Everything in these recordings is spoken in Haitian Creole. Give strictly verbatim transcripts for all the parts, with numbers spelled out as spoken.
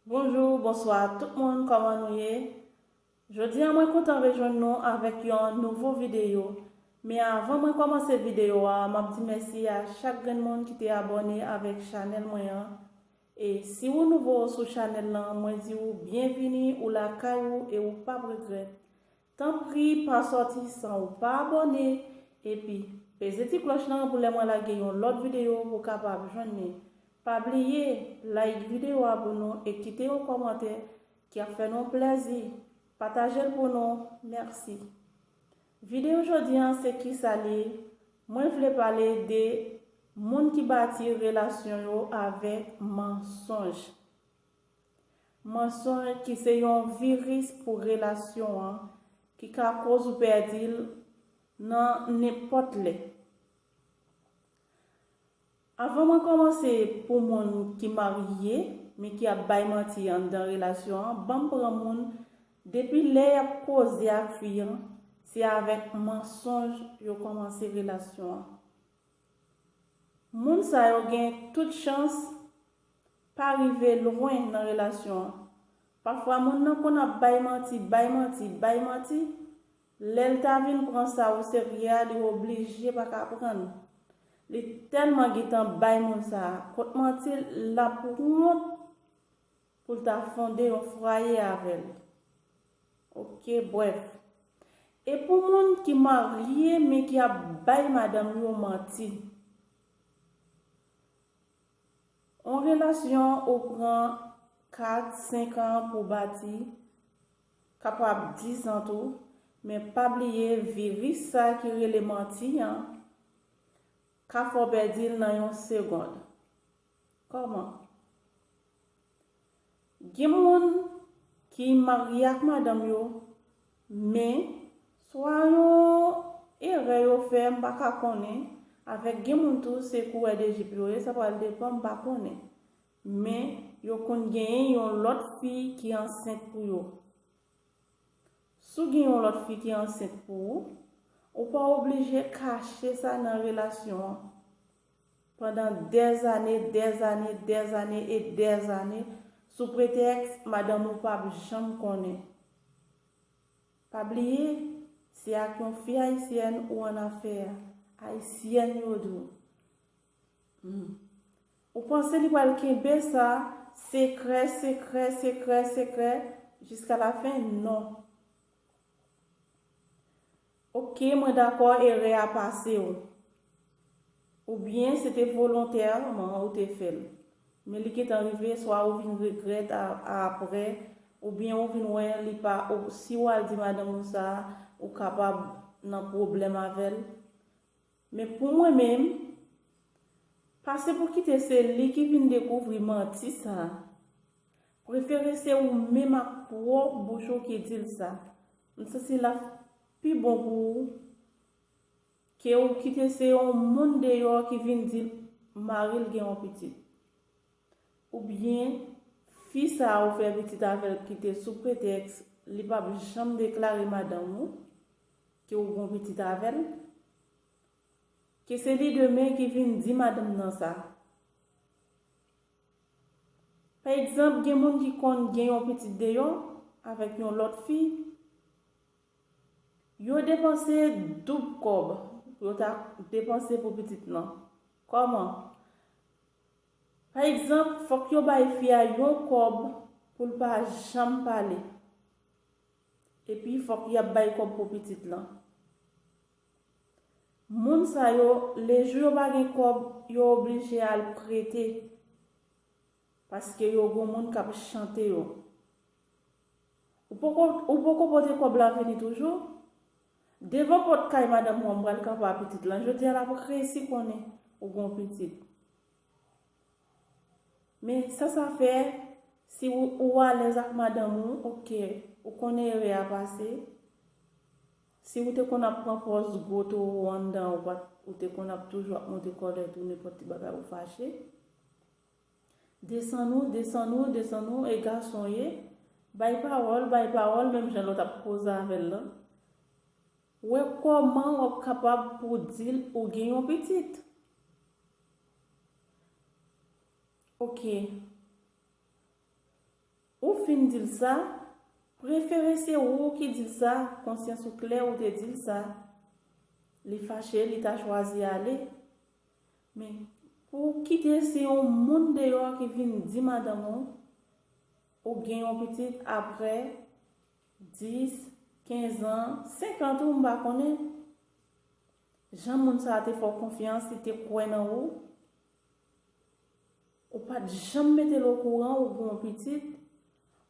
Bonjou, bonswa tout moun, kòman nou ye? Jodi a mwen kontan rejwenn nou avèk yon nouvo videyo. Men avan mwen kòmanse videyo a, m ap di mèsi a chak grenn moun ki te abòne avèk chanèl mwen an. E si ou nouvo sou chanèl lan, mwen di ou byenvini, ou lakay ou e ou p ap regrèt. Tanpri, pa sòti san ou pa abòne, epi peze ti klòch lan pou lè mwen lage yon lòt videyo pou w kapab jwenn li. Pa bliye, like videyo a pou nou e kite yon kòmantè ki ap fè nou plèzi. Pataje l pou nou. Mèsi. Videyo jodi a se kisa l ye? Mwen vle pale de moun ki bati relasyon yo avèk mansonj. Mansonj ki se yon viris pou relasyon an, ki ka koz ou pèdi l nan nenpòt lè. Avan mwen kòmanse, pou moun ki marye, men ki ap bay manti anndan relasyon an, ban m pran moun, depi lè y ap koze ak fi an, se avèk mansonj yo kòmanse relasyon an. Moun sa yo gen tout chans pa rive lwen nan relasyon an. Pafwa, moun nan konn ap bay manti, bay manti, bay manti. Lè l ta vin pran sa oserye a, li oblije pa ka pran l. Li tèlman gentan bay moun sa a, kot manti l, l ap wont pou l ta fonde yon fwaye avè l. Oke, brèf. E pou moun ki marye, men ki ap bay madanm yo manti. Yon relasyon ou pran kat, senk an pou bati, kapab dis an tou, men pa bliye viris sa ki rele manti an ka fè w pèdi l nan yon segonn. Kòman? Gen moun ki marye ak madanm yo, men swa yon erè yo fè, m pa ka konnen, avèk gen moun tou se kourè de jip yo ye, sa pral depann, m pa konnen. Men yo konn genyen yon lòt fi ki ansent pou yo. Si w gen yon lòt fi ki ansent pou ou, ou pa oblije kache sa nan relasyon an pandan dèzane, dèzane, dèzane e dèzane, sou pretèks madanm ou p ap janm konnen. Pa bliye, se ak yon fi ayisyèn ou annafè a. Ayisyèn yo di w. Hmm. Ou panse li pral kenbe sa sekrè, sekrè, sekrè, sekrè, jiska lafen? Non. Oke, mwen dakò, erè a pase w. Oubyen se te volontèman ou te fè l. Men li gentan rive, swa ou vin regrèt a, a apre, oubyen ou vin wè li pa, ou, si w al di madanm ou sa, ou kapab nan pwoblèm avè l. Men pou mwen menm, pase pou kite se li ki vin dekouvri manti sa a. Prefere se ou menm ak pwòp bouch ou ki di l sa. M santi l ap pi bon pou ou ke ou kite se yon moun deyò ki vin di mari l gen yon pitit. Oubyen, fi sa a ou fè pitit avè l kite sou pretèks li p ap janm deklare madanm ou ke ou gen yon pitit avè l, ke se li demen ki vin di madanm nan sa. Pa egzanp, gen moun ki konn gen yon pitit deyò avèk yon lòt fi, yo depanse doub kòb pou yo ta depanse pou pitit lan. Kòman? Pa egzanp, fòk yo bay fi a yon kòb pou l pa janm pale. Epi fòk y ap bay kòb pou pitit lan. Moun sa yo, lejou yo pa gen kòb, yo oblije al prete. Paske yo gon moun k ap chante yo. Ou poko, ou poko pote kòb la vini toujou? Devan pòt kay madanm ou an, m pral kanpe a pitit lan. Jodi a, l ap resi konnen ou gon pitit. Men sa sa fè, si ou, ou alèz ak madanm ou, oke, ou konnen erè a pase. Si ou te konn ap pran pòz gwo towo anndan, ou pa t, ou te konn ap toujou ap monte kòlèt ou nenpòt ti bagay ou fache. Desann ou, desann ou, desann ou, e gason ye. Bay pawòl, bay pawòl, menm jan lòt ap koze avè l lan. Wè kòman w ap kapab pou di l ou gen yon pitit. Oke. fin di l sa, prefere se ou ki di l sa, konsyans ou klè, ou te di l sa. Li fache, li ta chwazi ale. Men, pou w kite se yon moun deyò ki vin di madanm ou, ou gen yon pitit apre dis, kenz an, senkant ou m pa konnen. Jan moun sa a te fè w konfyans, li te kwè nan ou. Ou pa t janm mete l okouran ou gen yon pitit.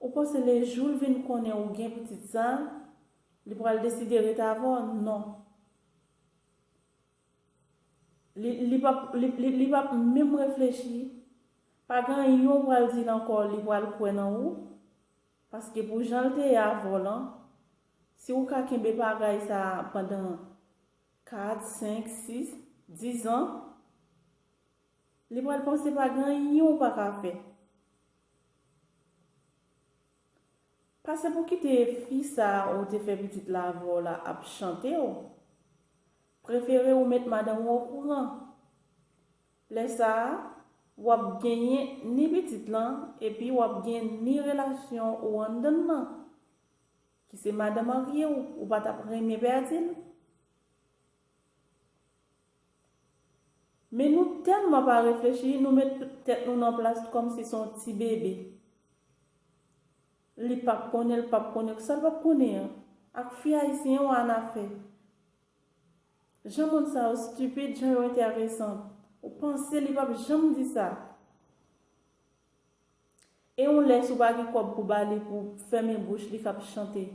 Ou panse le jou l vin konnen ou gen pitit sa, li pral deside ret avè w? Non. Li, li p ap, li, li, li p ap menm reflechi. Pa gen anyen w pral di l ankò, li pral kwè nan ou. Paske pou jan l te ye avè w lan, si w ka kenbe bagay sa a pandan kat, senk, sis, dis an, li pral panse pa gen anyen w pa ka fè. Pase pou kite fi sa a ou te fè pitit la avè w la ap chante w. Prefere ou met madanm ou okouran. Lè sa a, w ap genyen ni pitit lan, epi w ap gen ni relasyon ou anndan l lan, ki se madanm marye w, ou pa t ap renmen pèdi l. Men nou tèlman pa reflechi, nou met tèt nou nan plas kòmsi se yon ti bebe. Li p ap konnen, li p ap konnen. Sa l p ap konnen an? Ak fi ayisyen yo annafè. Jan moun sa yo stipid, jan yo enteresan. Ou panse li p ap janm di sa? E yon lè si w pa gen kòb pou ba li pou fèmen bouch li k ap chante.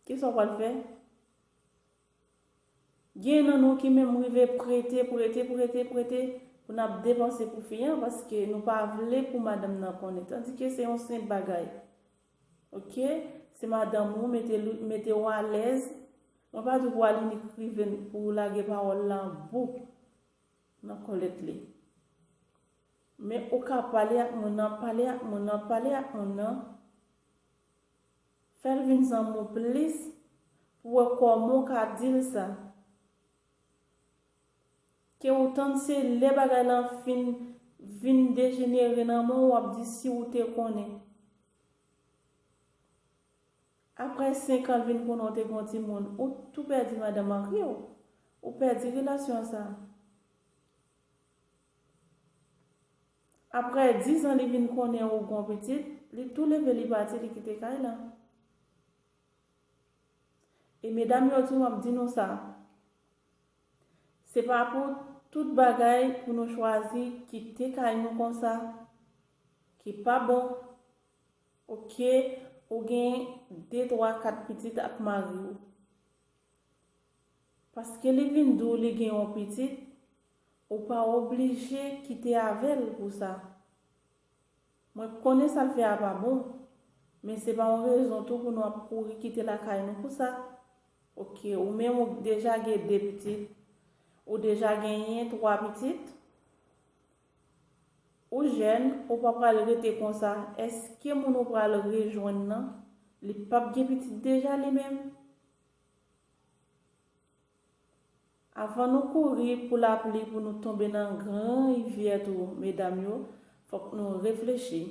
Kisa w pral fè? Gen nan nou ki menm rive prete, prete, prete, prete pou n ap depanse pou fi an, paske nou pa vle pou madanm nan konnen. Tandike se yon senp bagay. Oke? Se madanm ou, mete l, mete w alèz. Mwen pa di w pou al inik rive pou w lage pawòl la an bou nan kòlèt li. Men ou ka pale ak moun nan, pale ak moun nan, pale ak moun nan. Fè l vin zanmi w plis pou w wè kòman w ka di l sa. Ke ou tann se lè bagay lan fin vin dejenere nan men w, w ap di si w te konnen. Apre senk an, l vin konnen w te gen yon timoun, ou tou pèdi madanm marye w. Ou pèdi relasyon sa a. Apre dis an, li vin konnen ou gen yon pitit, li tou leve, li pati, li kite kay lan. E medam yo tou, m ap di nou sa. Se pa pou tout bagay pou nou chwazi kite kay nou konsa, ki pa bon. Oke, ou gen de, twa, kat pitit ak mari w. Paske li vin di w li gen yon pitit, ou pa oblije kite avè l pou sa. Mwen konnen sa l fè a pa bon, men se pa yon rezon tou pou nou ap kouri kite lakay nou pou sa. Oke, ou menm ou deja gen de pitit, ou deja genyen twa pitit, ou jèn, ou pa pral rete konsa. Èske moun ou pral rejwenn nan, li p ap gen pitit deja li menm? Avan nou kouri pou lapli, pou nou tonbe nan gran rivyè tou, medam yo, fòk nou reflechi.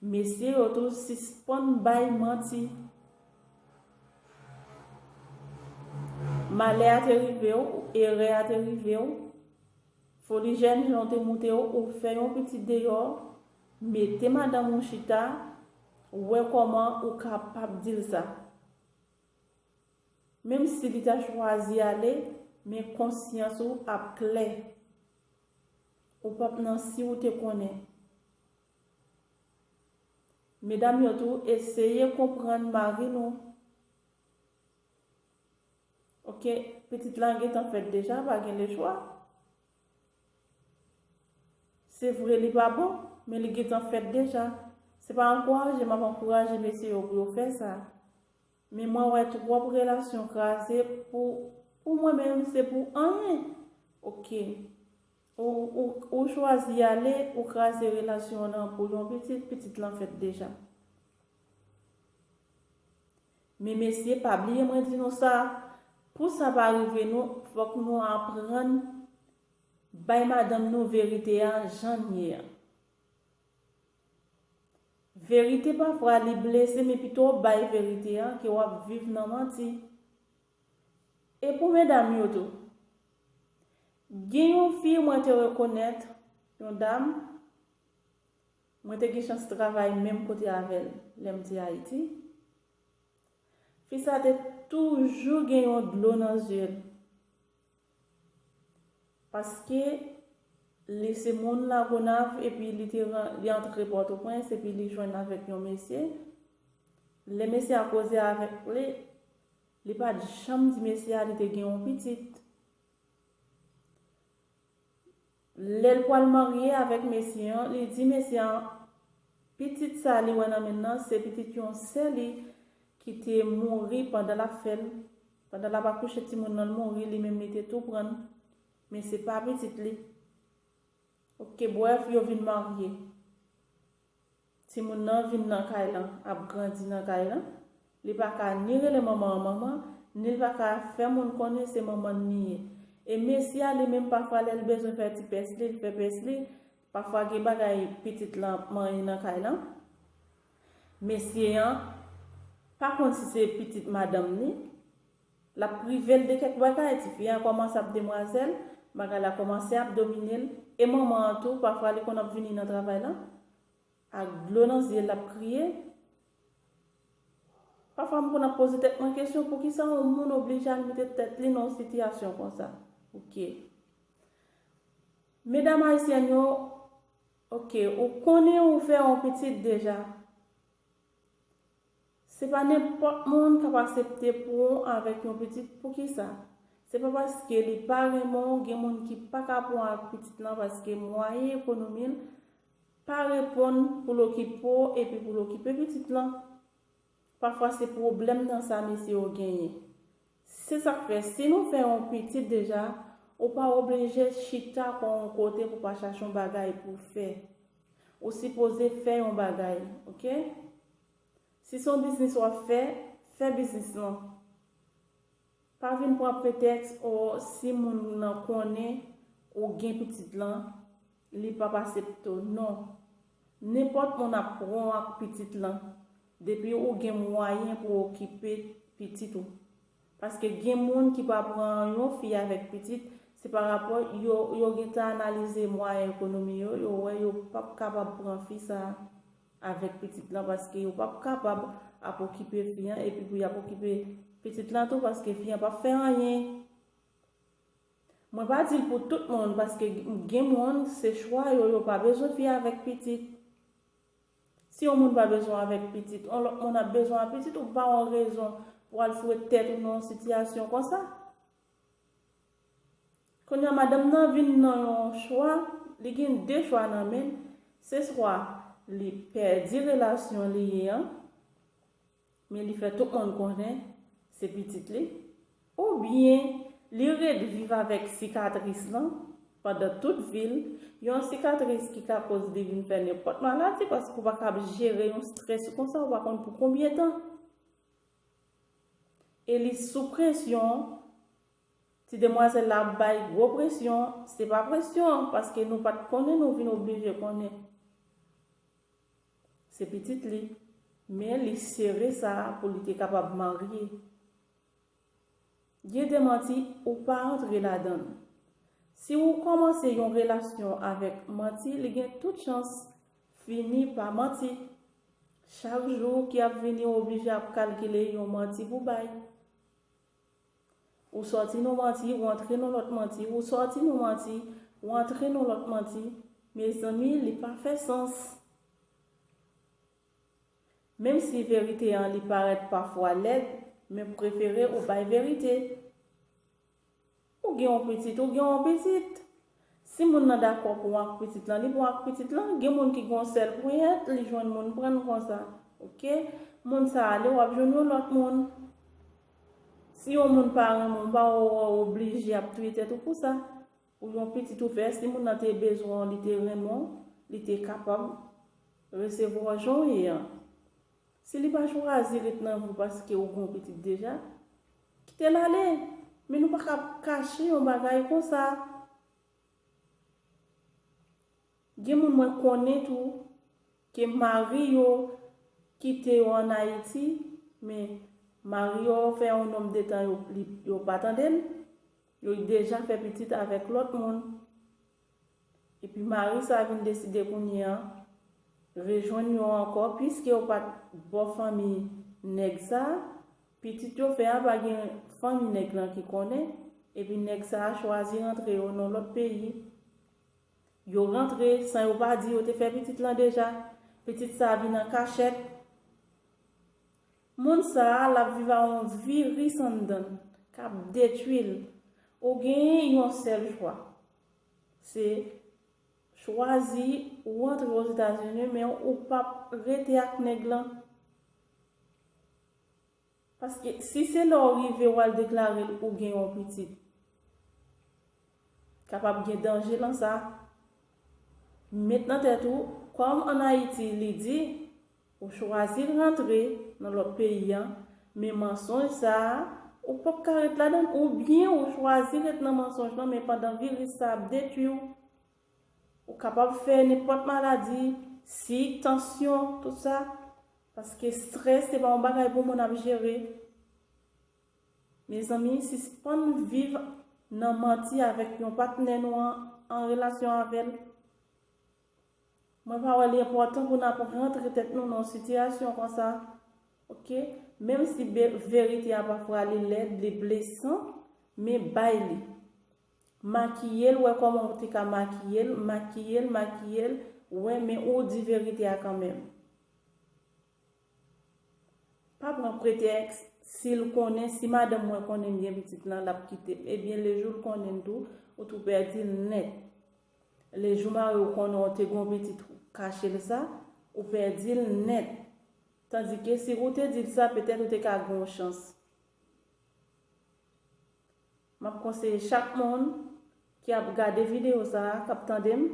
Mesye yo tou, sispann bay manti. Malè a te rive w, erè a te rive w, foli jèn jan w te moute w, ou fè yon pitit deyò, mete madanm ou chita, wè kòman ou kapab di l sa. Menm si li ta chwazi ale, men konsyans ou ap klè. Ou p ap nan si ou te konnen. Medam yo tou, eseye konprann mari nou. Oke, pitit lan gentan fèt deja, pa gen lechwa. Se vre li pa bon, men li gentan fèt deja. Se pa ankouraje m ap ankouraje mesye yo pou yo fè sa. Men mwen wè twòp relasyon kraze pou, pou mwen menm, se pou anyen. Oke. Ou, ou, ou chwazi ale, ou kraze relasyon an nan pou yon pitit, pitit lan fèt deja. Men mesye, pa bliye mwen di nou sa, pou sa pa rive nou, fòk nou aprann bay madanm nou verite a jan l ye a. Verite pafwa li blese, men pito w bay verite an ke w ap viv nan manti. E pou medam yo tou. Gen yon fi mwen te rekonèt, yon dam, mwen te gen chans travay menm kote avè l lè m te Ayiti. Fi sa te toujou gen yon dlo nan zye l. Paske li se moun Lagonav epi li te ran-, li antre Pòtoprens epi li jwenn avèk yon mesye. Lè mesye a koze avèk li, li pa t janm di mesye a li te gen yon pitit. Lè l pral marye avèk mesye an, li di mesye an, pitit sa li wè nan men l nan, se pitit yon sè li ki te mouri pandan l ap fè l, pandan l ap akouche timoun nan, l mouri, li menm li te tou pran l, men se pa pitit li. Oke, brèf, yo vin marye. Timoun nan vin nan kay lan, ap grandi nan kay lan. Li pa ka ni rele manman an manman, ni l pa ka fè moun konnen se manman l li ye. E mesye a li menm pafwa lè l bezwen fè ti pès li, l fè pès li. Pafwa gen bagay pitit lan ap manyen nan kay lan. Mesye an pa konn si se pitit madanm li. L ap prive l de kèk bagay, tifi an kòmanse ap demwazèl, bagay la kòmanse ap domine l. E manman an tou, pafwa li konn ap vini nan travay lan. Ak dlo nan zye l ap kriye. Pafwa m konn ap poze tèt mwen kesyon, poukisa yon moun oblije al mete tèt li nan yon sitiyasyon konsa? Oke. Medam ayisyèn yo, oke, ou konnen ou fè yon pitit deja. Se pa nenpòt moun k ap asepte pran w avèk yon pitit. Poukisa? Se pa paske li pa renmen w, gen moun ki pa ka pran w ak pitit lan paske mwayen ekonomi l pa reponn pou l okipe w epi pou l okipe pitit lan. Pafwa se pwoblèm nan sa mesye yo genyen. Se sa k fè, si nou fè yon pitit deja, ou pa oblije chita kò w yon kote pou w pa chache yon bagay pou w fè. Ou sipoze fè yon bagay, oke? Si se yon biznis w ap fè, fè biznis lan. Pa vin pran pretèks, o, si moun nan konnen ou gen pitit lan, li p ap asepte w. Non. Nenpòt moun ap pran w ak pitit lan, depi ou gen mwayen pou okipe pitit ou. Paske gen moun ki pa pran yon fi avèk pitit, se pa rapò yo, yo gentan analize mwayen ekonomi yo, yo wè yo p ap kapab pran fi sa a avèk pitit lan, paske yo p ap kapab ap okipe fi an, epi pou y ap okipe pitit lan tou, paske fi an p ap fè anyen. Mwen pa di l pou tout moun, paske gen moun, se chwa yo, yo pa bezwen fi avèk pitit. Si yon moun pa bezwen avèk pitit, yon lòt moun ap bezwen ak pitit, ou pa yon rezon pou al foure tèt ou nan yon sitiyasyon konsa. Kounye a, madanm nan vin nan yon chwa, li gen de chwa nan men l, se swa li pèdi relasyon li ye an, men li fè tout moun konnen se pitit li, oubyen li ret viv avèk sikatris lan pandan tout vi l, yon sikatris ki ka koz li vin fè nenpòt maladi, paske ou pa ka jere yon strès konsa, ou pa konn pou konbyen tan. E li sou presyon, ti demwazèl la ap bay gwo presyon, se pa presyon, paske nou pa t konnen, nou vin oblije konnen. Se pitit li, men li sere sa pou li te kapab marye. Gen de manti ou pa antre ladan l. Si ou kòmanse yon relasyon avèk manti, li gen tout chans fini pa manti. Chak jou ki ap vini, ou oblije ap kalkile yon manti pou bay. Ou sòti nan manti, ou antre nan lòt manti, ou sòti nan manti, ou antre nan lòt manti. Mezanmi, li pa fè sans. Menm si verite an li parèt pafwa lèd, men prefere ou bay verite. Ou gen yon pitit, ou gen yon pitit. Si moun nan dakò pou w ak pitit lan, li pou w ak pitit lan. Gen moun ki gen yon sèl ponyèt, li jwenn moun pran l konsa. Oke? Moun sa ale, w ap jwenn yon lòt moun. Si yon moun pa renmen w, pa w oblije ap touye tèt ou pou sa. Ou yon pitit ou fè, si moun nan te bezwen w, li te renmen w, li te kapab resevwa w jan w ye an. Si li pa chwazi ret nan vi w paske ou gen yon pitit deja, kite l ale. Men nou pa ka kache yon bagay konsa. Gen moun mwen konnen tou ke mari yo kite yo ann Ayiti, men mari yo fè yon nonb de tan yo, li, yo pa tande l, yo deja fè pitit avèk lòt moun. Epi mari sa vin deside kounye a rejwenn yo ankò, piske yo pa t bò fanmi nèg sa, pitit yo fè a pa gen fanmi nèg lan ki konnen, epi nèg sa a chwazi rantre yo nan lòt peyi. Yo rantre san yo pa di yo te fè pitit lan deja. Pitit sa a vin an kachèt. Moun sa a, l ap viv a yon viris anndan l, k ap detwi l. Ou gen yon sèl chwa. Se chwazi ou rantre Ozetazini, men ou p ap rete ak nèg lan. Paske si se lè w rive w al deklare l ou gen yon pitit, kapab gen danje lan sa. Met nan tèt ou, kòm ann Ayiti li di, ou chwazi rantre nan lòt peyi an, men mansonj sa a, ou p ap ka ret ladan l, oubyen ou chwazi ret nan mansonj lan, men pandan viris sa ap detwi w, ou kapab fè nenpòt maladi, sik, tansyon, tout sa. Paske strès se pa yon bagay pou moun ap jere. Mezanmi, sispann viv nan manti avèk yon patnè nou an, an relasyon avè l. Mwen pa wè li enpòtan pou n ap rantre tèt nou nan yon sitiyasyon konsa. Oke? Menm si be-, verite a pafwa li lèd, li blesan, men bay li. Makiye l, wè kòman w te ka makiye l, makiye l, makiye l, wè, men ou di verite a kanmenm. Pa pran pretèks, si l konnen, si madanm mwen konnen m gen pitit lan, l ap kite m. Ebyen, lejou l konnen l tou, ou tou pèdi l nèt. Lejou mari w konnen w te gen yon pitit, ou kache l sa, ou pèdi l nèt. Tandike si ou te di l sa, petèt ou te ka gen yon chans. M ap konseye chak moun ki ap gade videyo sa a, k ap tande m,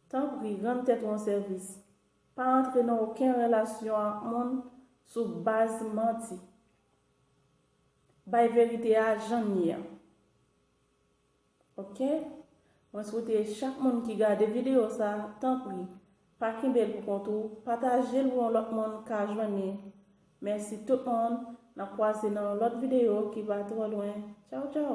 tanpri, rann tèt ou yon sèvis. Pa antre nan okenn relasyon ak moun sou baz manti. Bay verite a jan l ye a. Oke? Mwen swete chak moun ki gade videyo sa a, tanpri, pa kenbe l pou kont ou, pataje l pou yon lòt moun ka jwenn li. Mèsi tout moun, n ap kwaze nan yon lòt videyo ki pa twò lwen. Tchaw, tchaw!